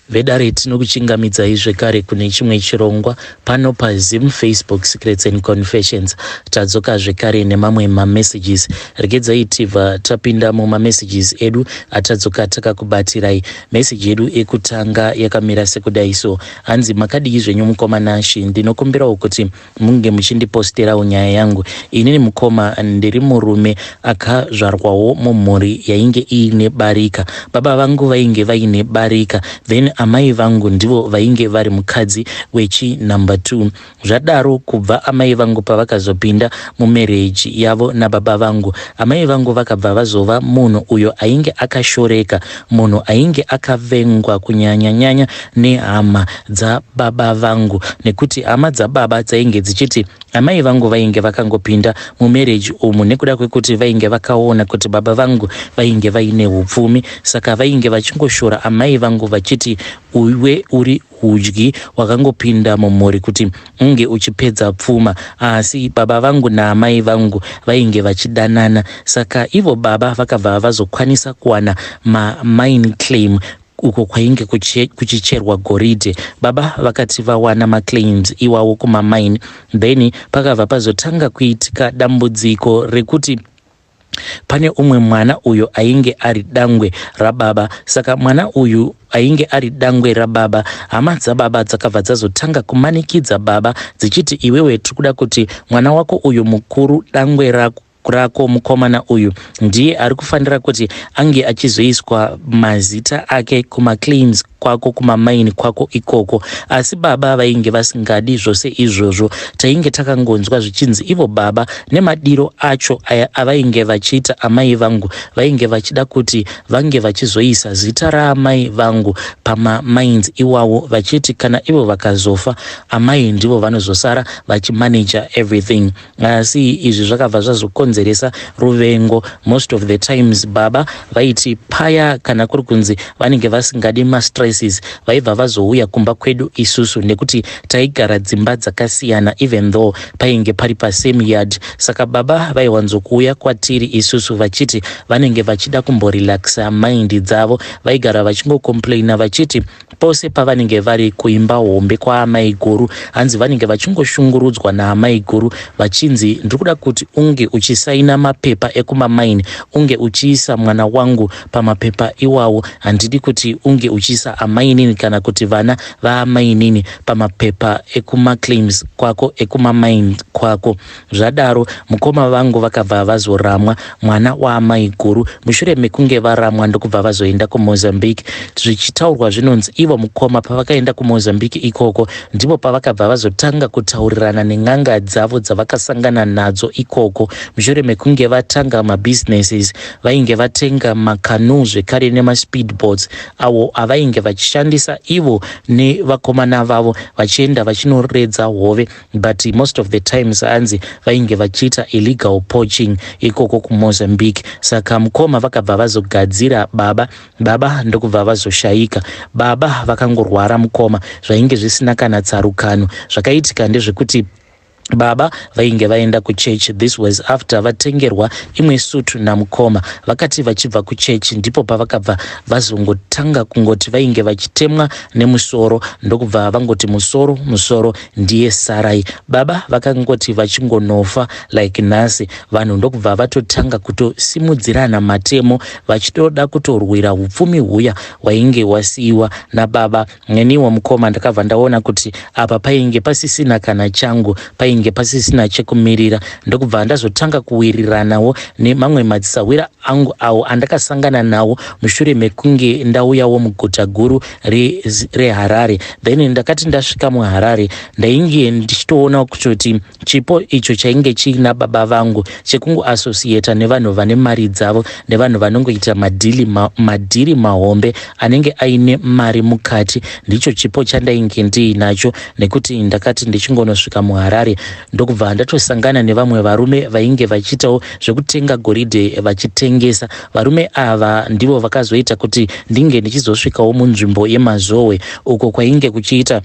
Vedare tinokuchingamidzai zvekare kune chimwe chirongwa pano paZim Facebook Secrets and Confessions. Tadzoka zvekare nemamwe mamessages. Regedzai tibva tapinda mumamessages edu atadzoka takakubatirai. Message yedu yekutanga yakamira sekudai so. Hanzi makadii zvenyu mukoma Nashy, ndinokumbirawo kuti munge muchindiposterawo nyaya yangu. Inini mukoma ndiri murume akazvarwawo mumhuri yainge iine barika. Baba vangu vainge vaine barika then amai vangu ndivo vainge vari mukadzi wechi number 2. Zvadaro kubva amai vangu pavakazopinda mumarriage yavo nababa vangu, amai vangu vakabva vazova munhu uyo ainge akashoreka, munhu ainge akavengwa kunyanya nyanya nehama dzababa vangu nekuti hama dzababa dzainge dzichiti amai vangu vainge vakangopinda mumarriage umu nekuda kwekuti vainge vakaona kuti baba vangu vainge vaine upfumi, saka vainge vachingoshora amai vangu vachiti uwe uri hudyi wakangopinda mumhuri kuti unge uchipedza pfuma. Asi baba vangu naamai vangu vainge vachidanana, saka ivo baba vakabva vazokwanisa kuwana mamine claim uko kwainge kuchicherwa goridhe. Baba vakati vawana maclaims iwawo kumamine, then pakabva pazotanga kuitika dambudziko rekuti pane umwe mwana uyo ainge ari dangwe rababa. Saka mwana uyu ainge ari dangwe rababa, hama dzababa dzakabva dzazotanga kumanikidza baba dzichiti iwewe tiri kuda kuti mwana wako uyu mukuru, dangwe rako rako mukomana uyu ndiye ari kufanira kuti ange achizoiswa mazita ake kumaclaims kwako, kumamaini kwako ikoko. Asi baba vainge vasingadi zvose izvozvo. Tainge takangonzwa zvichinzi ivo baba nemadiro acho aya avainge vachiita amai vangu, vainge vachida kuti vange vachizoisa zita raamai vangu pamamines iwawo, vachiti kana ivo vakazofa, amai ndivo vanozosara vachimanager everything. Asi izvi zvakabva zvazokonzeresa ruvengo. Most of the times baba vaiti paya kana kuri kunzi vanenge vasingadi mastresses, vaibva vazouya kumba kwedu isusu, nekuti taigara dzimba dzakasiyana even though painge pari pasame yard. Saka baba vaiwanzokuuya kwatiri isusu vachiti vanenge vachida kumborelaxa mind dzavo. Vaigara vachingocomplaina vachiti pose pavanenge vari kuimba hombe kwaamai guru, hanzi vanenge vachingoshungurudzwa naamai guru vachinzi, "Ndiri kuda kuti unge uchisaina mapepa ekumamaini, unge uchiisa mwana wangu pamapepa iwawo. Handidi kuti unge uchiisa amainini kana kuti vana vaamainini pamapepa ekumaclaims kwako, ekumamaini kwako." Zvadaro mukoma vangu vakabva vazoramwa mwana waamai guru. Mushure mekunge varamwa, ndokubva vazoenda kuMozambique. Zvichitaurwa zvinonzi ivo mukoma pavakaenda kuMozambique ikoko, ndipo pavakabva vazotanga kutaurirana nen'anga dzavo dzavakasangana nadzo ikoko. Mushure mekunge vatanga mabusinesses, vainge vatenga macanoe zvekare nemaspeedboats awo avainge vachishandisa ivo nevakomana vavo vachienda vachinoredza hove, but most of the times hanzi vainge vachiita illegal poaching ikoko kuMozambique. Saka mukoma vakabva vazogadzira baba, baba ndokubva vazoshayika. Baba vakangorwara mukoma, zvainge zvisina kana tsarukano. Zvakaitika ndezvekuti baba vainge vaenda kuchechi. This was after vatengerwa imwe sutu namukoma. Vakati vachibva kuchechi, ndipo pavakabva vazongotanga kungoti vainge vachitemwa nemusoro, ndokubva vangoti musoro, musoro, ndiye sarai. Baba vakangoti vachingonofa like nhasi, vanhu ndokubva vatotanga kutosimudzirana matemo vachitoda kutorwira upfumi huya hwainge hwasiyiwa nababa. Neniwo mukoma ndakabva ndaona kuti apa painge pasisina kana changu, painge pasisina chekumirira, ndokubva ndazotanga kuwiriranawo nemamwe madzisahwira angu awo andakasangana nawo mushure mekunge ndauyawo muguta guru reHarare. Then ndakati ndasvika muHarare, ndainge ndichitoona kutoti chipo icho chainge chiina baba vangu chekungoassociata nevanhu vane mari dzavo, nevanhu vanongoita madhiri mahombe anenge aine mari mukati, ndicho chipo chandainge ndiinacho, nekuti ndakati ndichingonosvika muHarare Ndokubva ndatosangana nevamwe varume vainge vachiitawo zvekutenga goridhe vachitengesa. Varume ava ndivo vakazoita kuti ndinge ndichizosvikawo munzvimbo yeMazowe uko kwainge kuchiita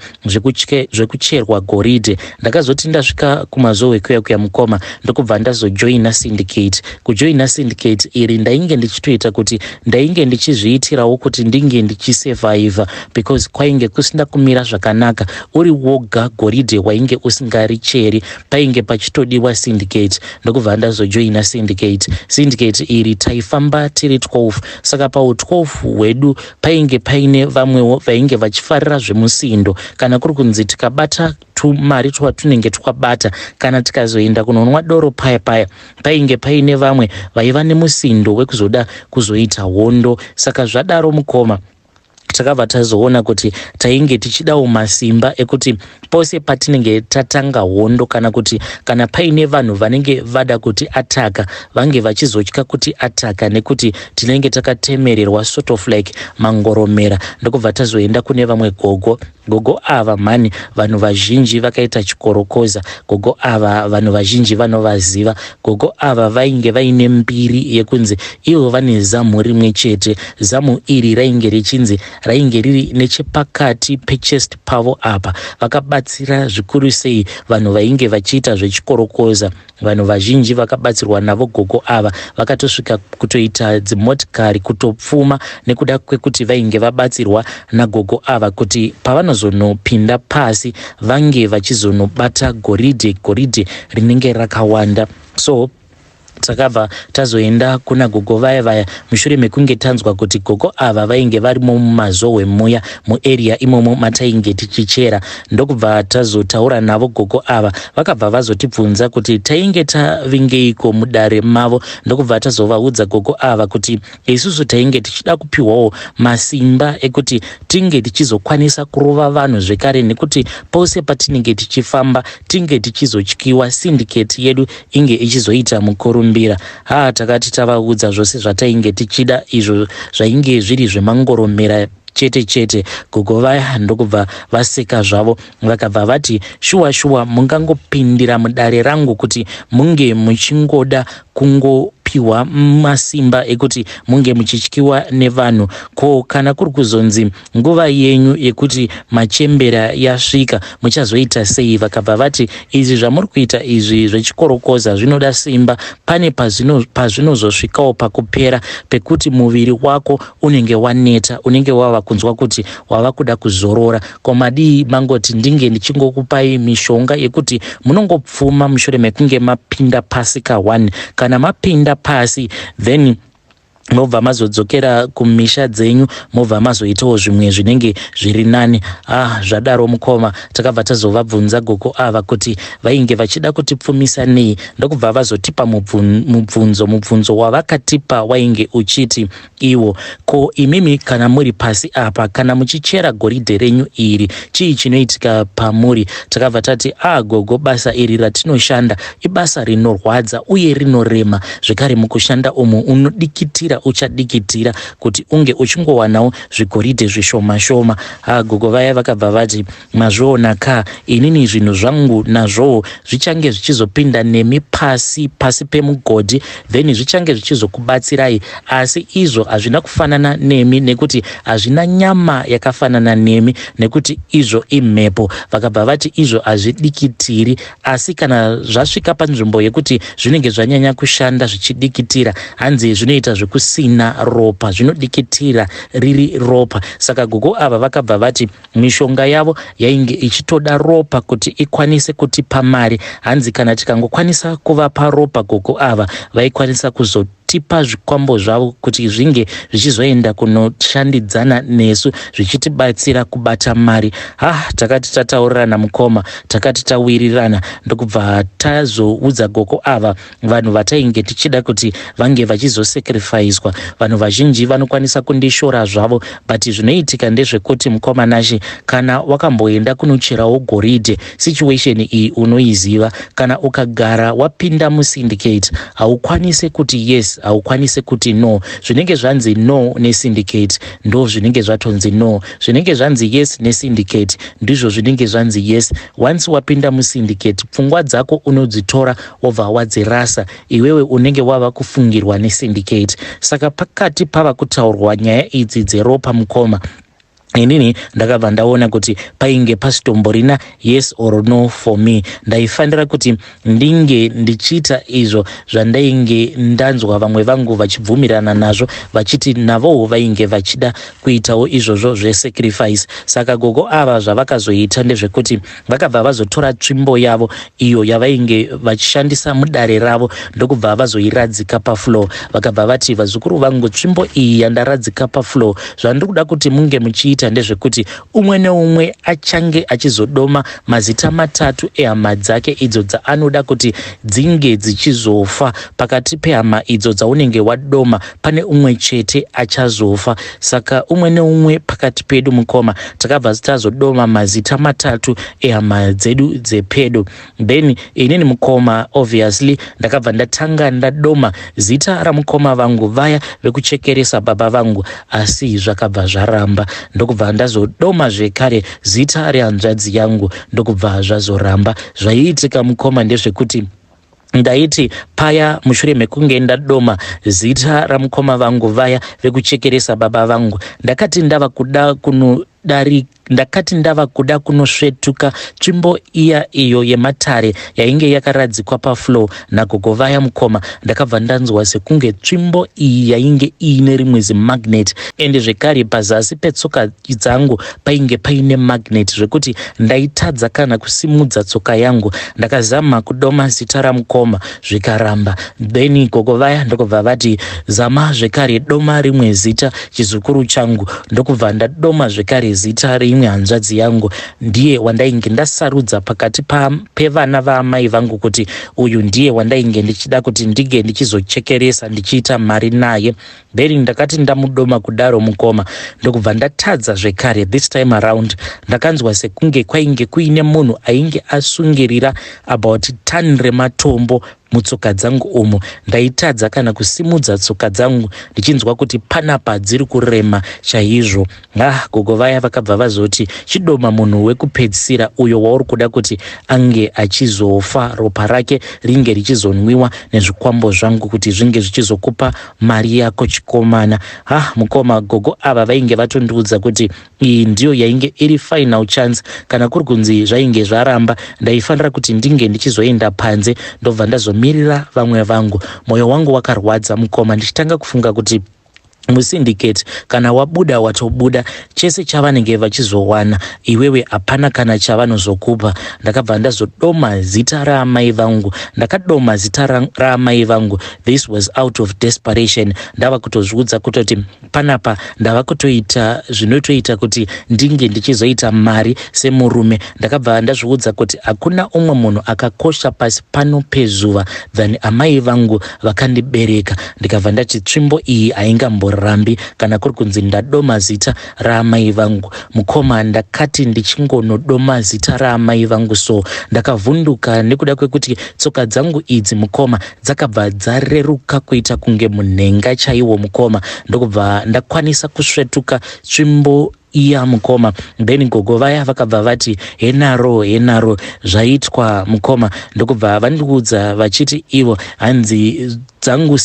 zvekucherwa goridhe. Ndakazoti ndasvika kuMazowe kuya kuya mukoma, ndokubva ndazojoina syndicate. Kujoina syndicate iri ndainge ndichitoita kuti ndainge ndichizviitirawo kuti ndinge ndichisurvivha because kwainge kusina kumira zvakanaka. Uri woga goridhe wainge usingaricheri, painge pachitodiwa syndicate. Ndokubva ndazojoina syndicate. Syndicate iri taifamba tiri 12, saka pau12 hwedu painge paine vamwewo vainge vachifarira zvemusindo. Kana kuri kunzi tikabata tumari twatunenge twabata, kana tikazoenda kunonwa doro paya paya, painge paine vamwe vaiva nemusindo wekuzoda kuzoita hondo. Saka zvadaro mukoma, takabva tazoona kuti tainge tichidawo masimba ekuti pose patinenge tatanga hondo, kana kuti kana paine vanhu vanenge vada kuti ataka, vange vachizotya kuti ataka nekuti tinenge takatemererwa, sort of like mangoromera. Ndokubva tazoenda kune vamwe gogo. Gogo ava mhani, vanhu vazhinji vakaita chikorokoza. Gogo ava vanhu vazhinji vanovaziva. Gogo ava vainge vaine mbiri yekunzi ivo vane zamu rimwe chete. Zamu iri rainge richinzi rainge riri nechepakati pechest pavo apa. Vakabatsira zvikuru sei vanhu vainge vachiita zvechikorokoza. Vanhu vazhinji vakabatsirwa navo gogo ava, vakatosvika kutoita dzimotikari, kutopfuma nekuda kwekuti vainge vabatsirwa nagogo ava kuti pavanozonopinda pasi vange vachizonobata goridhe, goridhe rinenge rakawanda. So takabva tazoenda kuna gogo vaya vaya mushure mekunge tanzwa kuti gogo ava vainge varimo muMazowe muya, muarea imomo matainge tichichera. Ndokubva tazotaura navo gogo ava, vakabva vazotibvunza kuti tainge tavingeiko mudare mavo. Ndokubva tazovaudza gogo ava kuti isusu tainge tichida kupiwawo masimba ekuti tinge tichizokwanisa kurova vanhu zvekare, nekuti pose patinenge tichifamba tinge tichizotyiwa, syndicate yedu inge ichizoita mukurumbira. Ha, takati tavaudza zvose zvatainge tichida, izvo zvainge zviri zvemangoromera chete chete, gogo vaya ndokubva vaseka zvavo, vakabva vati, "Shuwa shuwa mungangopindira mudare rangu kuti munge muchingoda kungopiwa masimba ekuti munge muchityiwa nevanhu? Ko kana kuri kuzonzi nguva yenyu yekuti machembera yasvika, muchazoita sei?" Vakabva vati, "Izvi zvamuri kuita izvi zvechikorokoza zvinoda simba. Pane pazvinozosvikawo pakupera pekuti muviri wako unenge waneta, unenge wava kunzwa kuti wava kuda kuzorora. Ko madii mangoti ndinge ndichingokupai mishonga yekuti munongopfuma mushure mekunge mapinda pasi ka1? Kana mapinda pasi, then mobva mazodzokera kumisha dzenyu, mobva mazoitawo zvimwe zvinenge zviri nani." Ah, zvadaro mukoma, takabva tazovabvunza gogo ava kuti vainge vachida kutipfumisa nei. Ndokubva vazotipa mubvunzo. Mubvunzo wavakatipa wainge uchiti iwo, "Ko imimi kana muri pasi apa, kana muchichera goridhe renyu iri, chii chinoitika pamuri?" Takabva tati, "A ah, gogo, basa iri ratinoshanda ibasa rinorwadza uye rinorema zvekare. Mukushanda umu unodikitira, uchadikitira kuti unge uchingowanawo zvigoridhe zvishoma shoma." Ha, gogo vaya vakabva vati, "Mazviona ka, inini zvinhu zvangu nazvowo zvichange zvichizopinda nemi pasi pasi pemugodhi, then zvichange zvichizokubatsirai. Asi izvo hazvina kufanana nemi nekuti hazvina nyama yakafanana nemi, nekuti izvo imhepo." Vakabva vati izvo hazvidikitiri, asi kana zvasvika panzvimbo yekuti zvinenge zvanyanya kushanda zvichidikitira, hanzi zvinoita zvekusina ropa, zvinodikitira riri ropa. Saka gogo ava vakabva vati mishonga yavo yainge ichitoda ropa kuti ikwanise kutipa mari. Hanzi kana tikangokwanisa kuvapa ropa, gogo ava vaikwanisa kuzotipa zvikwambo zvavo kuti zvinge zvichizoenda kunoshandidzana nesu, zvichitibatsira kubata mari. Ha, takati tataurirana mukoma, takati tawirirana, ndokubva tazoudza gogo ava vanhu vatainge tichida kuti vange vachizosacrificwa. Vanhu vazhinji vanokwanisa kundishora zvavo, but zvinoitika ndezvekuti mukoma Nashe, kana wakamboenda kunocherawo goridhe, situation iyi unoiziva. Kana ukagara wapinda musyndicate, haukwanisi kuti yes. yes haukwanise kuti no. Zvinenge zvanzi no nesyndicate ndo zvinenge zvatonzi no. Zvinenge zvanzi yes nesyndicate ndizvo zvinenge zvanzi yes. Once wapinda musyndicate, pfungwa dzako unodzitora wobva wadzirasa. Iwewe unenge wava kufungirwa nesyndicate. Saka pakati pava kutaurwa nyaya idzi dzeropa mukoma, inini ndakabva ndaona kuti painge pasitomborina yes or no for me. Ndaifanira kuti ndinge ndichiita izvo zvandainge ndanzwa vamwe vangu vachibvumirana nazvo, vachiti navowo vainge vachida kuitawo izvozvo zvesacrifice. Saka gogo ava zvavakazoita ndezvekuti vakabva vazotora tsvimbo yavo iyo yavainge vachishandisa mudare ravo, ndokubva vazoiradzika pafloor. Vakabva vati, "Vazukuru vangu, tsvimbo iyi yandaradzika pafloor, zvandiri kuda kuti munge muchiita ndezvekuti umwe neumwe achange achizodoma mazita matatu ehama dzake idzo dzaanoda kuti dzinge dzichizofa. Pakati pehama idzo dzaunenge wadoma, pane umwe chete achazofa." Saka umwe neumwe pakati pedu mukoma, takabva tazodoma mazita matatu ehama dzedu dzepedo. Then inini mukoma, obviously ndakabva ndatanga ndadoma zita ramukoma vangu vaya vekuchekeresa baba vangu, asi zvakabva zvaramba. Ndokubva ndazodoma zvekare zita rehanzvadzi yangu, ndokubva zvazoramba. Zvaiitika mukoma ndezvekuti ndaiti paya mushure mekunge ndadoma zita ramukoma vangu vaya vekuchekeresa baba vangu, ndakati ndava kuda kunodari ndakati ndava kuda kunosvetuka tsvimbo iya iyo yematare yainge yakaradzikwa pafloor nagogo vaya mukoma, ndakabva ndanzwa sekunge tsvimbo iyi yainge iine rimwe zimagnet, ende zvekare pazasi petsoka dzangu painge paine magnet, zvekuti ndaitadza kana kusimudza tsoka yangu. Ndakazama kudoma zita ramukoma, zvikaramba. Then gogo vaya ndokubva vati, "Zama zvekare, doma rimwe zita, chizukuru changu." Ndokubva ndadoma zvekare zita reimwe hanzvadzi yangu. Ndiye wandainge ndasarudza pakati pevana vaamai vangu kuti uyu ndiye wandainge ndichida kuti ndinge ndichizochekeresa, ndichiita mari naye. Then ndakati ndamudoma kudaro mukoma, ndokubva ndatadza zvekare. This time around ndakanzwa sekunge kwainge kuine munhu ainge asungirira about tani rematombo mutsoka dzangu umu. Ndaitadza kana kusimudza tsoka dzangu, ndichinzwa kuti panapa dziri kurema chaizvo. Ah, gogo vaya vakabva vazoti, "Chidoma munhu wekupedzisira uyo wauri kuda kuti ange achizofa, ropa rake ringe richizonwiwa nezvikwambo zvangu kuti zvinge zvichizokupa mari yako, chikomana." Ha, mukoma, gogo ava vainge vatondiudza kuti iyi ndiyo yainge iri final chance. Kana kuri kunzi zvainge zvaramba, ndaifanira kuti ndinge ndichizoenda panze, ndobva ndazomirira vamwe vangu. Mwoyo wangu wakarwadza mukoma, ndichitanga kufunga kuti musyndicate kana wabuda, watobuda. Chese chavanenge vachizowana, iwewe hapana kana chavanozokupa. Ndakabva ndazodoma zita raamai vangu. Ndakadoma zita raamai vangu. This was out of desperation. Ndava kutozviudza kutoti panapa ndava kutoita zvinotoita kuti ndinge ndichizoita mari semurume. Ndakabva ndazviudza kuti hakuna umwe munhu akakosha pasi pano pezuva than amai vangu vakandibereka. Ndikabva ndati tsvimbo iyi haingamborambi kana kuri kunzi ndadoma zita raamai vangu. Mukoma, ndakati ndichingonodoma zita raamai vangu so, ndakavhunduka nekuda kwekuti tsoka dzangu idzi mukoma dzakabva dzareruka kuita kunge munhenga chaiwo mukoma, ndokubva ndakwanisa kusvetuka tsvimbo iya mukoma. Then gogo vaya vakabva vati, "Henaro, henaro, zvaitwa mukoma." Ndokubva vandiudza vachiti ivo hanzi dzangu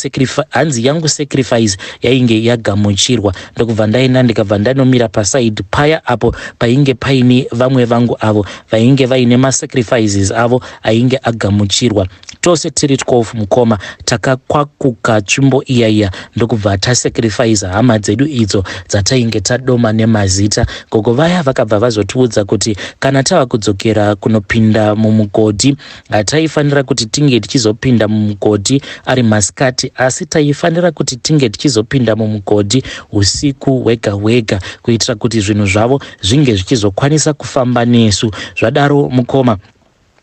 hanzi yangu sacrifice yainge yagamuchirwa. Ndokubva ndaenda, ndikabva ndanomira paside paya apo painge paine vamwe vangu avo vainge vaine masacrifices avo ainge agamuchirwa. Tose tiri 12 mukoma, takakwakuka tsvimbo iya iya, ndokubva tasacrifice hama dzedu idzo dzatainge tadoma nemazita. Gogo vaya vakabva vazotiudza kuti kana tava kudzokera kunopinda mumugodhi, hataifanira kuti tinge tichizopinda mumugodhi ari masikati, asi taifanira kuti tinge tichizopinda mumugodhi usiku hwega hwega, kuitira kuti zvinhu zvavo zvinge zvichizokwanisa kufamba nesu. Zvadaro mukoma.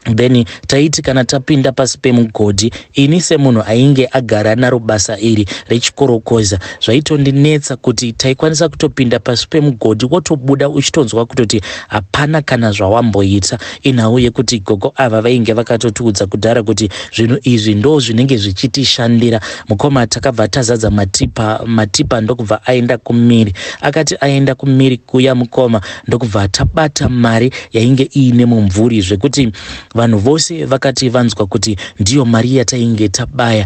Then taiti kana tapinda pasi pemugodhi, ini semunhu ainge agara naro basa iri rechikorokoza, zvaitondinetsa kuti taikwanisa kutopinda pasi pemugodhi wotobuda uchitonzwa kutoti hapana kana zvawamboita. Inhau yekuti gogo ava vainge vakatotiudza kudhara kuti zvinhu izvi ndo zvinenge zvichitishandira. Mukoma, takabva tazadza matipa, matipa ndokubva aenda kumiri. Akati aenda kumiri kuya mukoma, ndokubva tabata mari yainge iine mumvuri, zvekuti vanhu vose vakati vanzwa kuti ndiyo mari yatainge tabaya,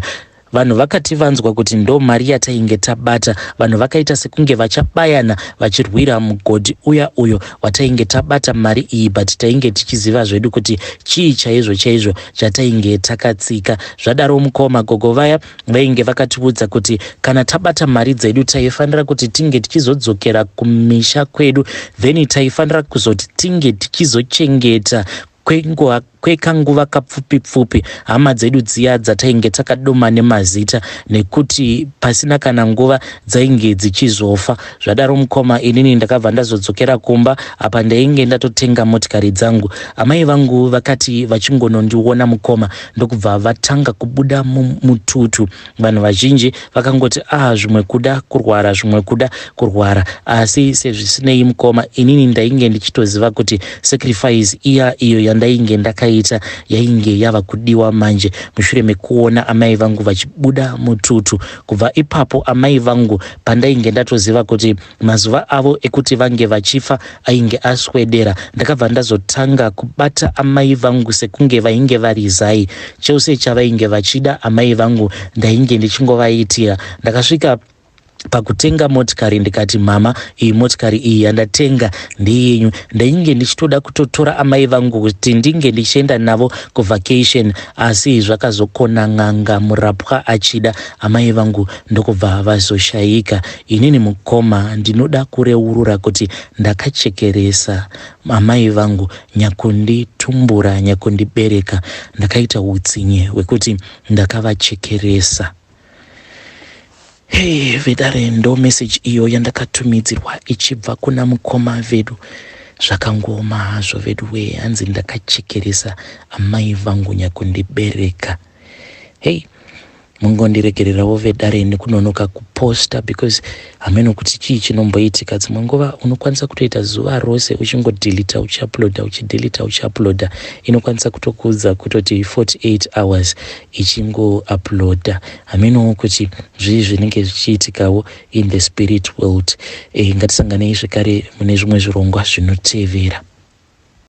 vanhu vakati vanzwa kuti ndo mari yatainge tabata, vanhu vakaita sekunge vachabayana vachirwira mugodhi uya uyo watainge tabata mari iyi. But tainge tichiziva zvedu kuti chii chaizvo chaizvo chatainge takatsika. Zvadaro mukoma, gogo vaya vainge vakatiudza kuti kana tabata mari dzedu taifanira kuti tinge tichizodzokera kumisha kwedu, then taifanira kuzoti tinge tichizochengeta kwenguva, kwekanguva kapfupi pfupi hama dzedu dziya dzatainge takadoma nemazita, nekuti pasina kana nguva dzainge dzichizofa. Zvadaro mukoma, inini ndakabva ndazodzokera kumba. Apa ndainge ndatotenga motikari dzangu. Amai vangu vakati vachingonondiona mukoma, ndokubva vatanga kubuda mututu. Vanhu vazhinji vakangoti, "Ah, zvimwe kuda kurwara, zvimwe kuda kurwara." Asi sezvisinei mukoma, inini ndainge ndichitoziva kuti sacrifice iya iyo yandainge ndakaita yainge yava kudiwa manje, mushure mekuona amai vangu vachibuda mututu. Kubva ipapo amai vangu pandainge ndatoziva kuti mazuva avo ekuti vange vachifa ainge aswedera, ndakabva ndazotanga kubata amai vangu sekunge vainge vari zai. Chose chavainge vachida amai vangu ndainge ndichingovaitira. Ndakasvika pakutenga motikari, ndikati, "Mama, iyi motikari iyi yandatenga ndeyenyu." Ndainge ndichitoda kutotora amai vangu kuti ndinge ndichienda navo kuvacation, asi zvakazokona n'anga murapwa achida, amai vangu ndokubva vazoshayika. Inini mukoma, ndinoda kureurura kuti ndakachekeresa amai vangu nyakunditumbura, nyakundibereka. Ndakaita utsinye hwekuti ndakavachekeresa. Hei vedare, ndo meseji iyo yandakatumidzirwa ichibva kuna mukoma vedu. Zvakangooma hazvo vedu wee. Hanzi ndakachekeresa amai vangu nyakundibereka. Hei, mungondiregererawo vedare nekunonoka kuposta, because hameno kuti chii chinomboitika. Dzimwe nguva unokwanisa kutoita zuva rose uchingodelita uchiuploada, uchidelita uchiuploada, inokwanisa kutokuudza kutoti 48 hours ichingouploada. Hamenowo kuti zvii zvinenge zvichiitikawo in the spirit world. Ngatisanganei zvekare mune zvimwe zvirongwa zvinotevera.